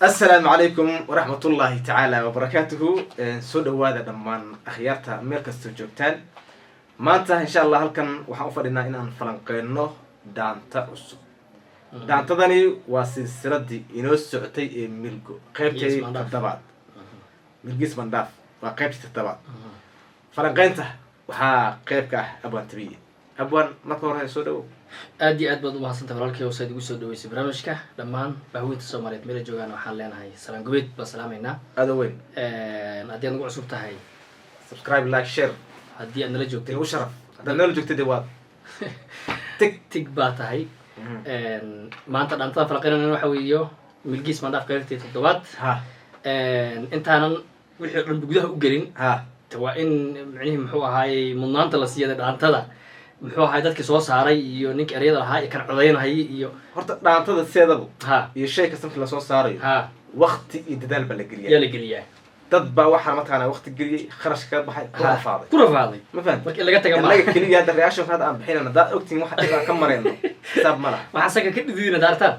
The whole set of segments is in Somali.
Asalaamu calaykum waraxmatullaahi tacaala wabarakaatuhu. Soo dhawaada dhammaan akhyaarta meel kastoo joogtaan. Maanta, insha Allah, halkan waxaan u fadhinaa inaan falanqeyno dhaanta cusub. Dhaantadani waa silsiladii inoo socotay ee Milgo, qeybtii Milgis Mandhaaf. toddobaad. Milgis Mandhaaf waa qeybtii toddobaad. Falanqeynta waxaa qeyb ka ah Abwaan Tabiye. Abwaan, marka hore soo dhawow. Aad iyo aad baad umahadsantahay, walaalkay, oo saad igu soo dhaweysay barnaamijka. Dhammaan bahweynta Soomaaliyeed meela joogaan waxaan leenahay salaan gobeed baan salaamaynaa. Aada weyn. Haddii aad nagu cusub tahay, subscribe, like, share. Haddii aad nala joogtay, igu sharaf. Haddaad noola joogtay dee waad tig. Tig baa tahay. Maanta dhaantada falaqeynana waxa weeyo Milgiis Mandhaaf, qaybtii toddobaad. Intaanan wixii o dhan gudaha u gelin, waa in micnihii muxuu ahaayey mudnaanta la siiyada dhaantada, muxuu ahaay dadkii soo saaray iyo ninka ereyada lahaa iyo kan codaynahayay iyo Horta dhaantada sideedaba iyo shay kasta markii lasoo saarayo, wakti iyo dadaal baa la geliyaa. Yaa la geliyaa. Dad baa waxaa mataqaanaa wakti geliyey, kharash kaga baxay, ku rafaaday. Ku rafaaday. Ma fahamti? Marka in laga taga ma Innaga keliya hadda reaction hadda aan bixinayna, haddaad ogtihin waxa dhib aan ka marayno, xisaab ma laha. Waxaa saga ka dhididina daartaan.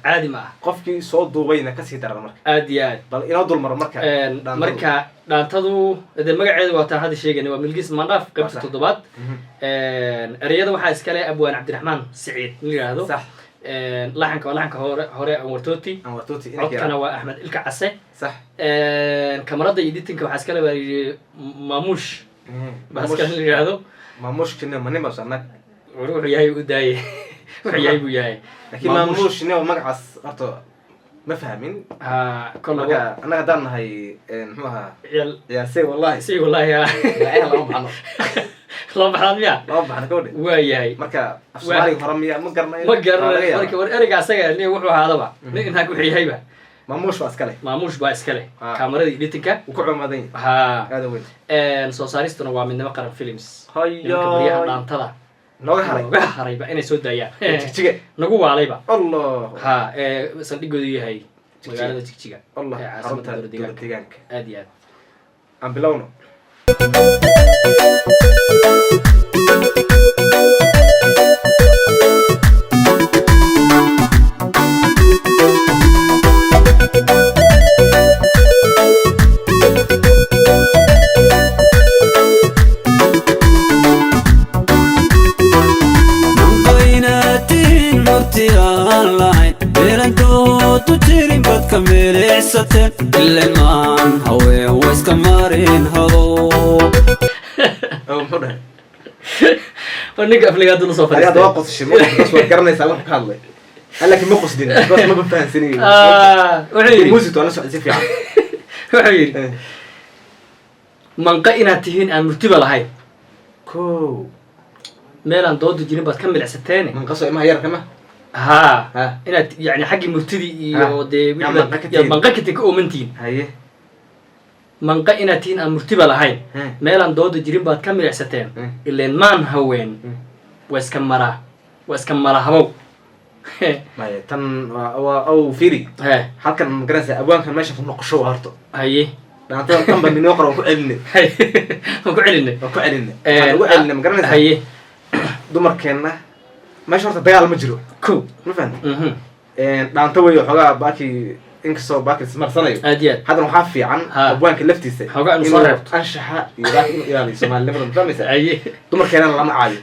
Caadi ma ah. Qofkii soo duubayna kasii daran marka. Aad iyo aad. Bal inoo dulmaro marka dhaantadu. Marka dhaantadu dee magaceedu waa taan hadda sheegayna, waa Milgiis Mandhaaf, qaybta toddobaad. Ereyada waxaa iskale Abwaan Cabdiraxmaan Siciid in la yidhaahdo. Laxanka waa laxanka hore hore Anwar Tooti. Anwar Tooti. Codkana waa Axmed Ilka Case. Kamarada iyo editingka waxaa iskale baa yidhi Maamuush baa iskale la yidhaahdo. Maamuushkina ma nin baa anag? Wuxuu yahay u daaye, wuxuu yahay buu yahay. Laakiin Maamuush nin magacaas horta ma fahmin. Ha kolaba. Marka annaga haddaan nahay, muxuu ahaa, ciyaal ciyaalsey wallahi. Si wallahi ha. Magacyaha lama baxno. Lama baxnaan miya? Lama baxno kawdhe. Waa yahay. Marka af Soomaaliga hore miya, ma garanayo. Ma Waa laga garanayo. yaabaa. Marka war ereyga asaga nin wuxuu ahaadaba nin inaag wuxuu yahayba. Maamuush baa iskale. Maamuush baa iskale. Kaamarada editingka. Wuu ku cumaadan yahay. Aada weyn. Soo saaristuna waa Midnimo Qaran Films. Hayo. Nimanka baryaha dhaantada nooga haray. Nooga harayba inay soo daayaan. Jigjiga. Nagu waalayba. Allah. Ha, ee saldhigoodu yahay Jigjiga. Magaalada Jigjiga Allah. ee caasimada Xarunta dowlad dowlad deegaanka. Deegaanka. Aad iyo aad. Aan bilowno. Manqaynatiin murti aan lahayn, meelantoodu jirin badka milicsateen, ilemaan haween wayska marin hado. Oo muxuu dhahay? War ninka afligaadu la soo Adiga hadda waa fadhiistay. qosashay ma? Because waad garanaysaa wuxuu ka hadlay. An laakiin ma qoslin because maba fahansanayo. Wuxuu yidhi Music waa la socday si fiican. Wuxuu yidhi manqa inaad tihiin aan murtiba lahayn, Ko meelaan dooda jirin baad ka milicsateene. Manqaso imaha yarka ma? Ha. Inaad yani xaggii murtidii iyo dee Yaa wixii manqa ka yaad tihiin. Manqa ka tihiin, ka oomantihiin. Manqa inaad tihiin aan murtiba lahayn, meelaan dooda jirin baad ka milicsateen, ileen maan haween waa iska maraa, waa iska mala habow. Maya, tan waa ow fiiri. Halkan ma garanaysaa abwaankan meesha ku noqosho waa horto. Dhaantada dhan ba minoo qor, waan ku celinay. Waan ku celinay. Waan ku celinay, waxaan ugu celinay, ma garanaysaa? Dumarkeenna meesha horta dagaal ma jiro. Ko. Ma fahamtay? Dhaanto wey xoogaa baaki, inkastoo baaki ismarsanayo. Aad iyo aad. Haddana waxaa fiican abwaanka laftiisa Xoogaa inuu soo reebto. Anshaxa iyo baaki inuu ilaaliyo Soomaalinimada, ma fahmaysaa? Dumarkeenana lama caayo.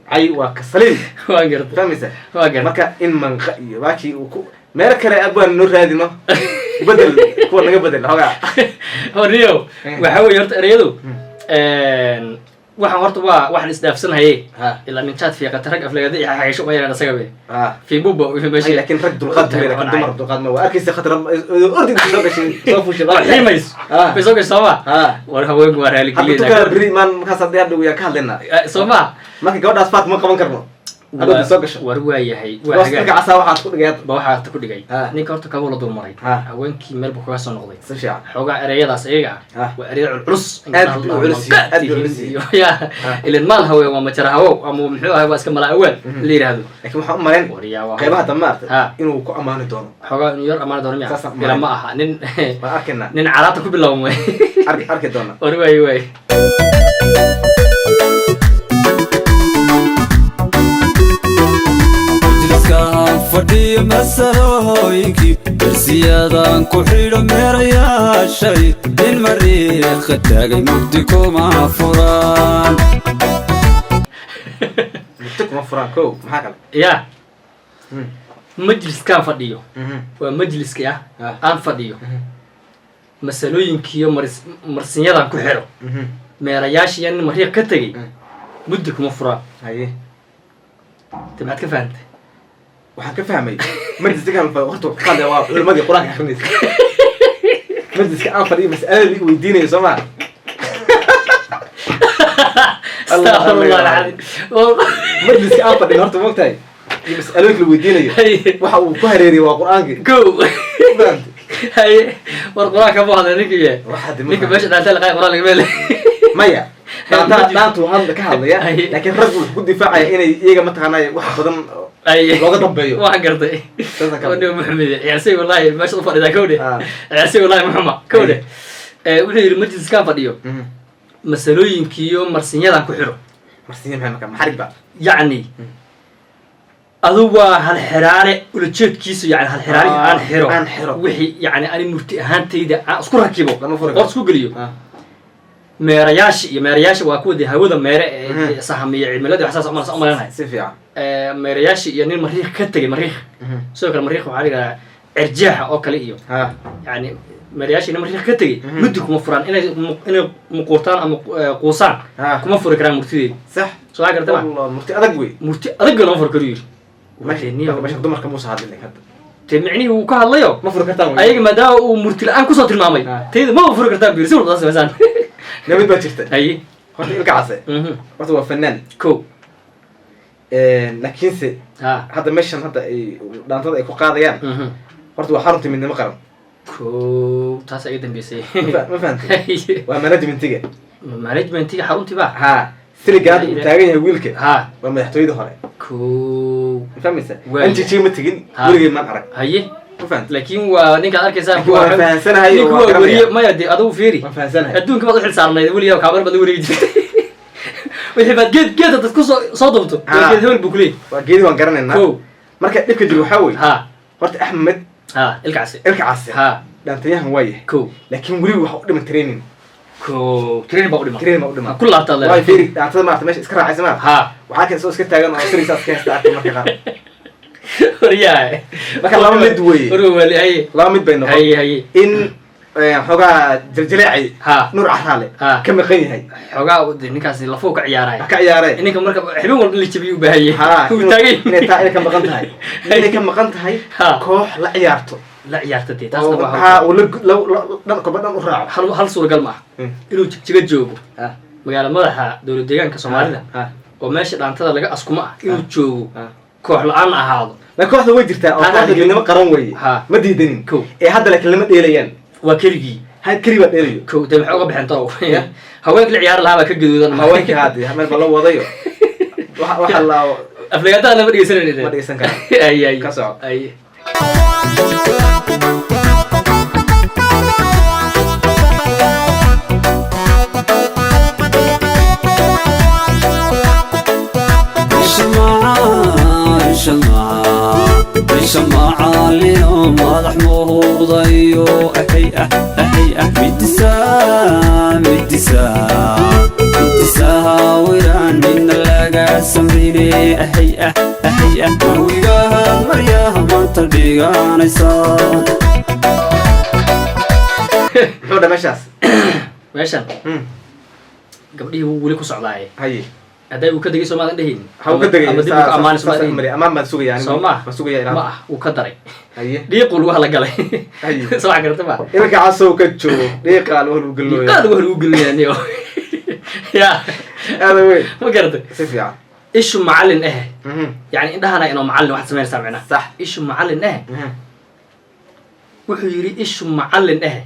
Cay waa kasaliin. Waan gartay. Fahmaysaa? Waan gartay. Marka in manqa iyo baaki uu ku meelo kale abwaan noo raadino, bedel kuwa naga bedel xoogaa. Horniyo, waxaa weeye horta ereyadu waxaan horta waa waxaan isdhaafsanaye. Ilaa nin jaad fiiqata rag aflagada iyo xagasho uma yaraan asaga be fiibuba meesha. Ay, laakiin rag dulqaad ma laakiin dumar dulqaad ma waa arkaysa khatar ordi soo gashay, soo fuushay. Xiimayso. Bay soo gashay sooma? War haweenku waa Hadda raaligelina. Tukada berri maan markaas haddii hadhow yaan ka hadlaynaa. Soo ma? Marka gabadhaas faak ma qaban karno hadhow soo gasho. War waa yahay, waa Boos hagaag. ninka casaa waxaad ku dhigay hadda. Ba waxaa ku dhigay. Ninka horta kabuu la dulmaray. Haweenkii meel buu kaga soo noqday. Si fiican. Xoogaa ereyadaas iyaga ah waa ereyada culculus. Aad bay u culus yihiin, aad bay u culus yihiin. Ya ilan maal haween waa majara hawow ama muxuu ahay waa iska mala awaal la yidhaahdo. Laakiin waxaan u malayn Waryaa waa qaybaha dambe maaragtay inuu ku ammaani doono. Xoogaa inuu yar amaani doono miya? Saasaan u Ila malayn. ma aha nin Waan arkaynaa. nin calaata ku bilaabmay. Arki doonaa. War waay waay. Majliskaan fadhiyo masalooyinkii Darsiyadan ku xidho meerayaashay, nin mariiqa taagay mugdi kuma furaan. Mugdi kuma furaan. Ko maxaa kale? Ya, majliskaan fadhiyo waa majliska ah. Aan fadhiyo masalooyinkiiyo maris marsinyadan ku xidho meerayaashiiyo nin mariiq ka tegey muddi kuma furaan. Haye. Te maxaad ka fahantay? Waxaan ka fahmay majliska aan fadhiyo, horta wuxuu ka hadlaya waa culimadii Qur-aanka akrinaysa. Majliska aan fadhiyo mas'aladii weydiinayo, soo maa? Astaqfirullah alcadiim. Majliska aan fadhin horta, moogtahay, iyo mas'alooyinka la weydiinayo waxa uu ku hareeriyay waa Qur-aankii. Ko. Ma fahantay? Haye, war Qur-aanka mu hadlay ninka yahay. Waxa de ma ninka fahantay. Meesha dhaantay laqaay Qur-aan lagama helay. Maya, dhaanta dhaantu hadla ka hadlaya. Laakiin raggu wuxuu ku difaacaya inay iyaga mataqaanaa wax badan looga dambeeyo. Waan gartay. Saasa kale. Wadhiba Maxamed ciyaarsay, wallahi meesha u fadhidaa kowdhe. Ciyaarsay, wallahi muxuma kowdhe. Wuxuu yidhi majliskaan fadhiyo masalooyinkiiyo marsinyadan ku xidho. Marsinya maxay marka? Maxarig ba? Yacni adu waa hal xiraale ulajeedkiisu, yani hal xiraale aan xiro. Aan xiro. Wixii yani ani murti ahaantayda aan isku rakibo, Lama furi qoor karo. isku geliyo. Meerayaasha iyo meerayaasha waa kuwa dee hawada meere ee sahamiya cimilada, wax saas umalanahay. Si fiican. Meerayaasha iyo nin mariikh ka tegay, mariikh sidoo kale, mariikh waxaa la yidhahdaa cirjeexa oo kale iyo yani meerayaasha nin mariikh ka tegay muddi kuma furaan, inay muquurtaan ama quusaan kuma furi karaan murtideeda. Soo garta ma? Wallah, murti adag wey. Murti adag lama furi karo yidhi. Meesha dumarka muusa hadlin hadda. Dee micnihii wuu ka hadlayo. Ma furi kartaan wey. Ayaga maadaama uu murti la-aan kusoo tilmaamay, tayda maba furi kartaan bu yidhi, si walba samaysaan. Namid baa jirta. Haye. Horta Ilka Case horta waa fanaan. Ko. Laakiinse hadda meeshan hadda ay dhaantada ay ku qaadayaan horta waa xarunta Midnimo Qaran. Ko, taas iga dambeysay. Ma fahantay? Waa managementiga. Managementiga xaruntii ba. Ha, siliga hadda uu taagan yahay wiilka waa madaxtooyada hore. Ko. Ma fahmaysa? Waaya. NGG ma tegin weligay, maan arag. Haye. Ma fahantay? Laakiin waa ninkaad arkaysaa. Laakiin waan fahansanahay oo ninku waan waa garanaya. weriye. Maya dee, adigu fiiri. Waan fahansanahay. Adduunka baad u xil saarnayd, weligaa kaamar baad la wareegi jirtay, wixii baad geed geed dad kusoo soo dubto. Geed hebel buu kuleeyahy. Waa geedi, waan garanaynaa. Ko. Marka dhibka jiro waxaa weeye horta Axmed ha, Ilkacase. Ilka Case dhaantayahan waa yahay. Ko. Laakiin weli waxa u dhiman training. Ko, training baa u dhiman. Training baa u dhiman. Ku laabtaad Waay leedahay. fiiri, dhaantada maarata meesha iska raacaysa maarata, waxaa kan soo iska taagan oo sirisaas ka haysta arkay marka qaar. Waryahay. Marka laba mid weeye. Warwa waali, haye. Laba mid bay noqon. Haye haye. In xoogaa jaljaleecay Nuur Caraale ka maqan yahay. Xoogaa de ninkaasi lafuu ka ciyaaraya. Ha ka ciyaaree. Ninka marka xibin walba in la jabiyo u baahan yahay. Uu taagay. Inay taa inay ka maqan tahay, inay ka maqan tahay koox la ciyaarto. La ciyaarta dee, taasna oo waa ha uu la dhan kolba dhan u raaco. Hal suuragal ma ah inuu Jigjiga joogo, magaala madaxa dowlad deegaanka Soomaalida, oo meesha dhaantada laga askuma ah inuu joogo, koox la-aan ahaado. Ma kooxda way jirtaa oo Taan kooxda adiga- Midnimo Qaran weeye. Ma diidanin. Kow. Ee hadda laakiin lama dheelayaan. Waa keligii. Ha, keli baa dheelayo. Kow, dee maxay uga baxeen torow? Haweenka la ciyaari lahaa baa ka gaduudan. Haweenkii haadi meel ba la wadayo, waxa la Aflagaadada lama dhegeysanaynin. Ma dhegeysan karaan. Ay ay. Ka soco. Ay. Isha macaalino madax muuqdayo, ahay ah ahay ah, midisaa midisaa midisaa wiraan midna laga samrine, ahay ah ahay ah, mawigaha maryaha maanta dhiganaysa. Muxuu dha meeshaas? Meeshan gabdhihii wuu weli ku socdaaye. Haye. Hadday uu ka degay soomaadan dhehaynin. Ha, uu ka degay. Ama dib uu ka ammaanay soomaadan dhehaynin. Amaan baan sugaya anigu. Soo ma? Baan sugaya ilaa Ma ah, wuu ka daray. Haye. Dhiiquu lagu hala galay. Haye. Soo wax garata ma? Ilka Casow ka joogo, dhiiqaa lagu halgelooya. Dhiiqaa lagu halgu gelinayaa niyo ya. Aada weyn. Ma garatay? Si fiican. Ishu macallin eh, yani indhahana inoo macallin waxaad samaynaysaa micnaha. Ishu macallin eh. Wuxuu yidhi ishu macallin eh,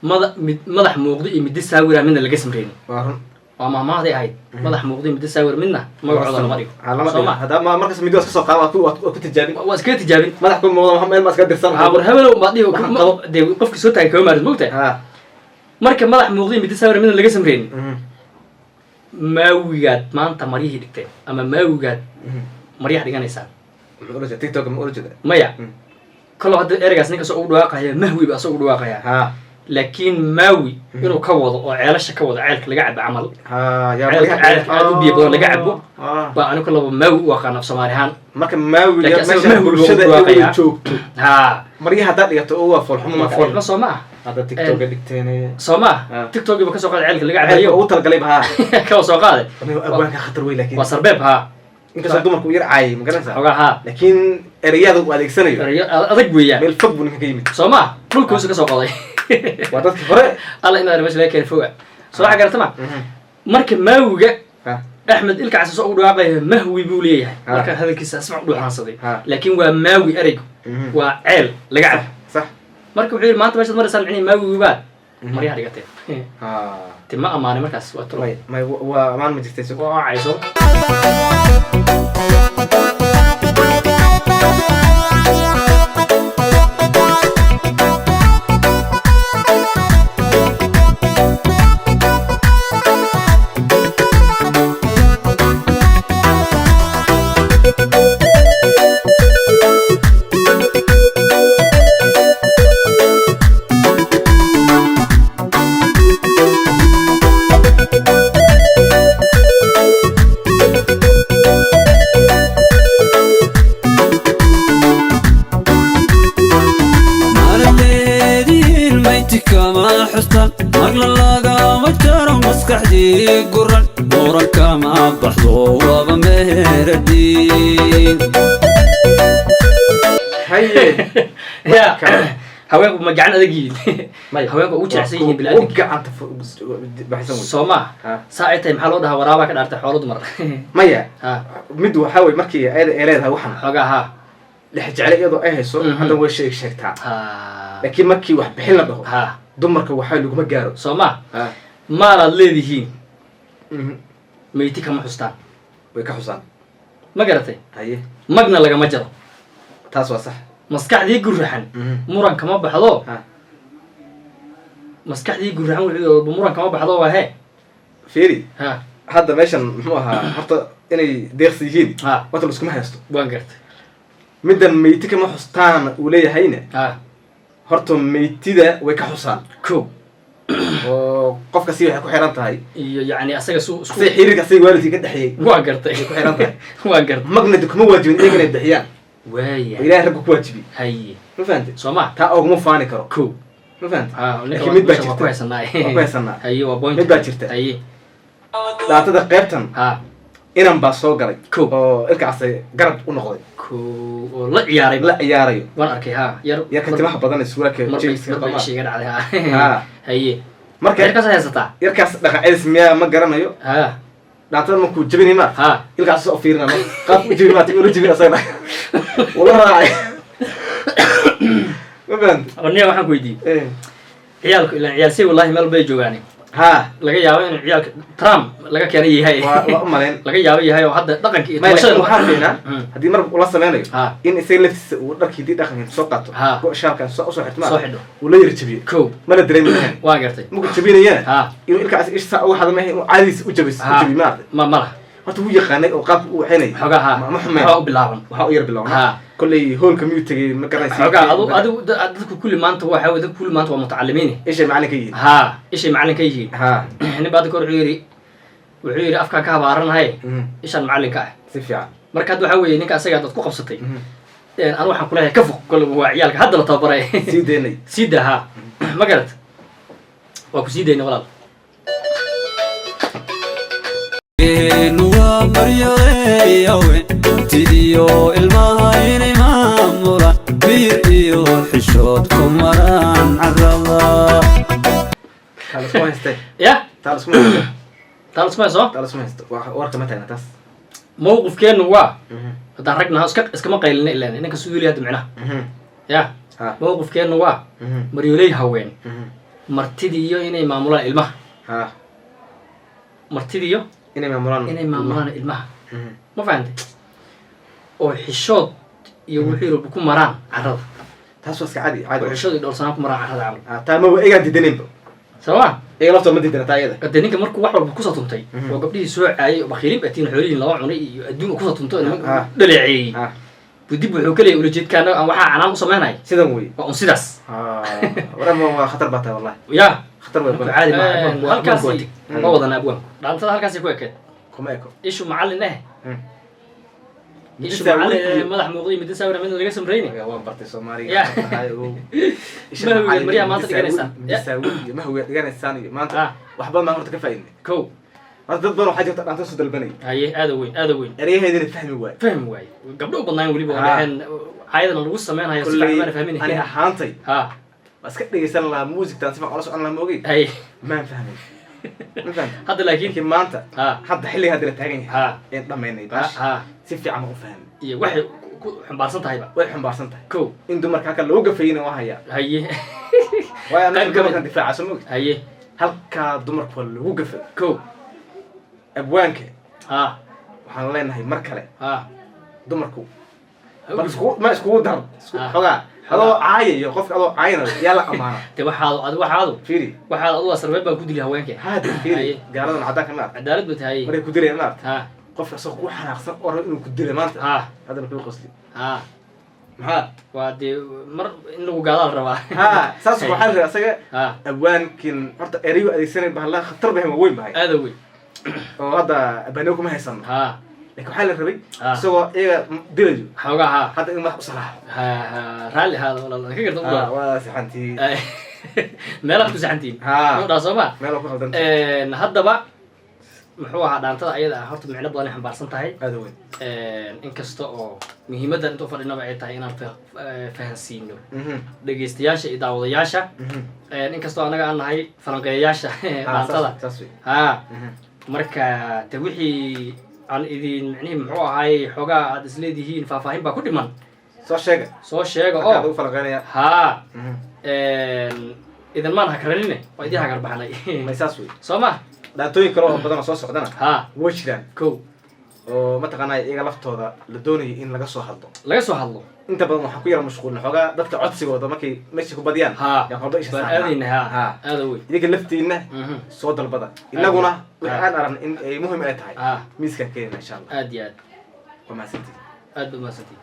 mada mid madax muuqdo iyo middi saawira midna laga samreynin. Waa run. Waa maahmaahday ahayd, madax muuqdo iyo middi saawir midna magacooda lama dhigo. Ha, lama Soo dhigo. ma? Hadda ma markas mid waa iska soo qaada, waad ku tijaabin. Waa iskaga tijaabin. Madax ku muuqda waxa meel ma iska dirsan. Ha, war hebelow baad dhihi. Waxaan qabo. Dee qofki soo taagay kama maarid, mogtahay? Marka madax muuqdo iyo middi saawir midna laga samreynin, maawigaad maanta maryihii dhigteen ama maawigaad maryaha dhiganaysaan. Muxuu ula jeeda? TikTok ma ula jeeda? Maya. Kalo hadda ereygaas ninka soo ugu dhawaaqaya, mahwi ba asoo ugu dhawaaqaya, laakiin maawi inuu ka wado oo ceelasha ka wado, ceelka laga cabo camal. Ha, yaa. Ceelka aad u biyo badan laga cabo baa anigu kalaba maawi u aqaan af Soomaali ahaan. Marka maawiga Laakiin asaga meesha mahwi buu bulshada ugu ay wada dhawaaqayaa. joogto, maryaha haddaad dhigato oo waa foolxumo. Waa Marka foolxumo, soo ma ah? Hadda TikToka dhigteen. Soo ma ah? TikTokiiba kasoo qaaday ceelka laga Ceelka cabayo. ugu talagalayba, ha. Kawa soo qaaday. Abwaanka khatar wey, laakiin Waa sarbeeb, ha. Inkastoo dumarku u yar caayay, ma garanaysaa? Xogaa, ha. Laakiin ereyada uu adeegsanayo Erayo adag weeyaan. Meel fog buu ninka ka yimid. Soo ma ah? Dhulka hoose kasoo qoday. Waa dadkii hore. Alla inaad meesha laga keenay foga soo waxa garata ma. Marka maawiga Axmed Ilka Case soo ugu dhawaaqaya mahwi buu leeyahay. Marka hadalkiisa asmac u dhuxaansaday, laakiin waa maawi ereygu, waa ceel laga cabo. Marka wuxuu yidhi, maanta meeshaad maraysaan micnihi maawigu baad maryaha dhigateen. Ti ma ammaanay markaas, waa turo. May, may, waa amaan ma jirtay so. Waa cayso. Maalaleediin mayti kama xustan, marna lagama jaro maskaxdii guran, muran kama baxdo, waaba meheradiin. Haye. Ya, haweenku ma gacan adag yihiin? Maya. Haweenku ugu jilicsan yihiin U bini'aadamka. gacanta baxsan wey. Soo ma? Ha. Saa ay tahay, maxaa loo dhahaa waraabaa ka dhaartay xoolo dumar? Maya. Mid waxaa wey, markii ayada ay leedahay waxan Xoogaa, ha. dhex jecle iyadoo ay hayso, hadda way sheegtaa, laakiin markii wax bixin la dhaho, dumarka waxaa laguma gaaro. Soo ma? Maalaad leedihiin, meyti kama xustaan. Way ka xusaan. Ma garatay? Haye. Magna lagama jaro. Taas waa sax. Maskaxdii guraxan muran kama baxdo. Maskaxdii guraxan wuxuu muran kama baxdo, waa hee. Fiiri. Hadda meeshan muxuu ahaa horta inay deeqsi yihiin, horta laskuma haysto. Waan gartay. Middan meyti kama xustaan uu leeyahayna, horta meytida way ka xusaan. Ko. Oo qofka si waxay ku xiran tahay Iyo yacni asaga su isku asay xiriirka asay waalidkii ka dhexeeyey Waan gartay. ay ku xiran tahay. Waan gartay. Magna de kuma waajibin iyaga inay bixiyaan. Waaya. Oo Ilaahay ragga ku waajibiyey. Haye. Ma fahantay? Soo ma? Taa oguma faani karo. Ko. Ma fahantay? Ninka Laakiin mid baa meesha waa ku jirta. haysanaa. Waa ku haysanaa. Haye, waa point. Mid baa jirta. Haye. Dhaatada qaybtan inan baa soo galay Ko. oo ilkaasay garab u noqday. Ko, oo la ciyaaray. La ciyaarayo. Waan arkay, ha, yar. Yarka timaha badan ee suuraadka Marbay Jameska marbay qabaa. ishiga dhacday, ha. Haye. Marka Yarkaas haysataa. Yarkaas dhaqan miyaa, ma garanayo. Dhaatada markuu jabinay ma ilkaas soo fiirina, marka qaab u jabin maata ula jabin, asagana ula raacay, ma fahantay? Warniya, waxaan ku weydiiyey, ciyaalku ilaan ciyaal si wallahi meel bay joogaan, laga yaabo inuu ciyaalka Trump laga keenay yahay. Waa u malayn. Laga yaabo yahay oo hadda dhaqanka iyo Maya, laakiin tumashada. waxaa fiicnaa haddii mar ula sameynayo in isaga laftiisa uu dharkii dii dhaqanka soo qaato, Ha. shaalkan soo usoo xirto, ma Soo xidho. uu la yar jabiyo. Ko. Mana dareemi lahayn. Waan gartay. Markuu jabinayana, inuu ilkaas isha saa uga xada maaha, inuu caadiisa u jabis u jabiyo, maaragtay? Ma malaha. Horta wuu yaqaanay oo qaabka u waxaynayay. Xogaa, ha. Ma xumeen. Waxaa u bilaaban. Waxaa u yar bilowna. Kolley hoolka miyuu tegey, ma garanaysa. Xogaa adu dadku kulli maanta waxa wey, dadku kulli maanta waa mutacalimiin. Ishay macalin ka yihiin. Ha, ishay macalin ka yihiin. Nin baa hadda kahor wuxuu yidhi afkaan ka habaaranahay, ishaan macalinka ah. Si fiican. Marka hadda waxaa weeye, ninka asaga dad ku qabsatay, anu waxaan kuleeyahay ka fog, kole waa ciyaalka hadda la tababaray. Sii daynay. Sii daa, ha, ma garat? Waa ku sii dayna, walaal. Waa maryoleeyawe tidiyo ilmaha inay maamulaan, miyir iyo xishood ku maraan carrada. Taa lasuma haystee. Ya. Taa lasuma hayste. Taa lasma hayso. Taa lasuma haysto. Warka ma taagna taas. Mawqifkeennu waa, haddaan ragnaha iskama qaylina, ilaan ninka suuli hadda micnaha ya. Mawqifkeennu waa maryooley haween, martidiiyo inay maamulaan ilmaha. Martidiiyo Inay maamulaan. Inay maamulaan ilmaha, ma fahantay? Oo xishood iyo wuxuu yidhi ku maraan carrada. Taas waa iska caadi caadi. Oo xishood iyo dhowrsanaan ku maraan carrada camal. Taa maba egaan diidaninba. Soo ma? Iyaga laftooda ma diidana taa iyada. Hadee ninka markuu wax walba kusoo tuntay, oo gabdhihii soo caayay oo bakhiilin baatiin, xoolihiin laba cunay iyo adduunka kusoo tuntay oo nimanka dhaleeceeyey, Buu dib wuxuu ka leeyahay ulajeedkaana aan waxaa canaan u sameynaya Sidan wey. Waa un sidaas. Warama waa khatar baa tahay wallahi. Ya. Khatar wey. Marka caadi maaha, abwaanku waa Halkaasi- abwaanku waa tig. Ma wadana abwaanku dhaantada halkaasay ku ekeed. Kuma eko. Ishu macallin eh, ishu Midda macallin saawir eh, madax muuqday midda saawira midna laga samrayne. Waan bartay Soomaaliga. Ya. Tahay, ogow. Isha Mahwiga macallin maryaha iyo maanta midda dhiganaysaan. saawir- midda saawir iyo mahwiga dhiganaysaan iyo maanta Ah. wax badan baan horta ka faa'iidnay. Kow. Horta dad badan waxaa jirta dhaanta soo dalbanay. Haye, aada weyn, aada weyn. Eryaheedina fahmi waay. Fahmi waaye, gabdho u badnaan weliba oo Ha. dhaheen caayadana lagu sameynhayo si Kolley fiican maana fahmin. Ani ahaantay ha waa iska dhegeysan lahaa muusigtaan, si fiican ula socon lahaa, maogey. Haye. Maan fahmin, ma fahamtay? Hadda laakiin Laakiin maanta, ha hadda xilliga hadda la taagan yahay ha een dhamaynay ha baash, ha si fiican baan u fahmay. Iyo waxay ku xumbaarsan tahayba. Way xumbaarsan tahay. Kow. In dumarka halka lagu gafayna waa hayaa. Haye. Waayo annaga Qayb ka mid. dumarkan difaaca, soo mogid. Haye. Halkaa dumarka waa lagu gafay. Kow. Abwaanka ha waxaan leenahay mar kale, ha dumarku Ha u bal iskugu ma iskugu dar Ah. xogaa adoo caayayo qofka, adoo caayinayo yaa la amaana. De waxaadu adi waxaadu Fiiri. Waxaad adu waa sarbeeb baan ku dili haweenka. Haade fiiri. Haye. Gaaladan caddaanka ma aragta? Cadaalad ba tahay. Markay ku dilayaan ma aragta? Ha. Qofka asagoo ku xanaaqsan oo raba inuu ku dilo maanta, ha haddana kuu qosli. Ha. Maxaa? Waa dee mar in lagu gaadaa la rabaa. Ha, saas waxaa la rabaa asaga. Ha. Abwaankin horta erayu adeegsanay bahala khatar bahay, waa weyn bahay. Aada weyn. Oo hadda abwaanimo kuma haysano, ha laakiin waxaa la rabay Ah. isagoo iyaga dilayo xoogaa ha hadda in madax u salaaxo. Ha ha, raalli ahaada walaal, ka garta u Ah, dhaw. waa saxantii. Meelaad ku saxantihiin. Ha. U dhaa soo ma? Meel oo ku khaldanta. Haddaba muxuu ahaa dhaantada ayada ah horta micno badan ay xambaarsan tahay. Aada weyn. Inkasta oo muhiimadda inta u fadhinaba ay tahay inaan fahansiino dhegeystayaasha iyo daawadayaasha, inkastoo annaga aan nahay falanqeeyayaasha dhaantada. Saas wey. Ha, marka de wixii aan idin micnihii muxuu ahaay xoogaa aad isleedihiin faahfaahin baa ku dhiman, Soo sheega. Soo sheega. Markaa Oo lagu falanqeynaya. Ha, idinmaan hakranine, waa idin hagar baxnay. May, saas wey. Soo ma? Dhaantooyin kale oo badan oo soo socdana ha way jiraan. Kow. Oo mataqaanaa iyaga laftooda la doonayo in laga soo hadlo. Laga soo hadlo. Inta badan waxaan ku yara mashquulna xoogaa dadka codsigooda markay meesha ku badiyaan, ha yaan horba isha baan saarnaa. aadayna ha. Ha. Aada wey. Idinka laftiinna soo dalbada, innaguna wixii aan aragna in ay muhim ay tahay ha miiskaan keenayna insha Allah. Aad iyo aad. Waa mahadsantihin. Aad ba mahadsantihin.